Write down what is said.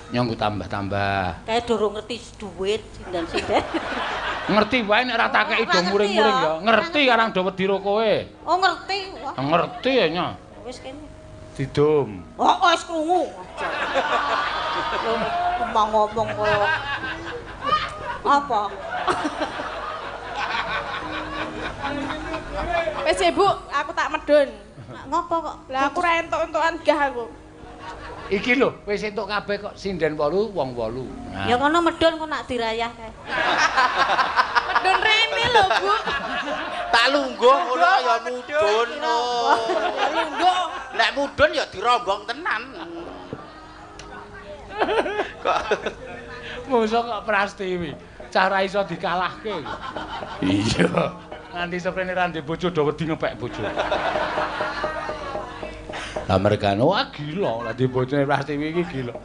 Nyong tambah-tambah. Kae durung ngerti duit sinden-sinden. Ngerti wae nek ora tak kei do muring-muring ya. Ngerti karang do wedi ro kowe. Oh ngerti. Wah. Ngerti ya nya. Wis kene. Didum. Oh, wis krungu. Ngomong-ngomong kaya apa? Wis Bu, aku tak medun. Ngopo kok? Lah aku ora entuk-entukan gah aku. Iki lho, wis entuk kabeh kok sinden 8 wong 8. Nah. Ya kono medun kok nak dirayah kae. Medun rene lho, Bu. Tak lungguh ngono ya mudun. Lungguh. Nek mudun ya dirombong tenan. Kok mosok kok Prastiwi, cara iso dikalahke. Iya. Nganti seprene ra ndek bojo do wedi ngepek bojo. Lah mergane wah gila, lah di bojone Prastiwi iki gila.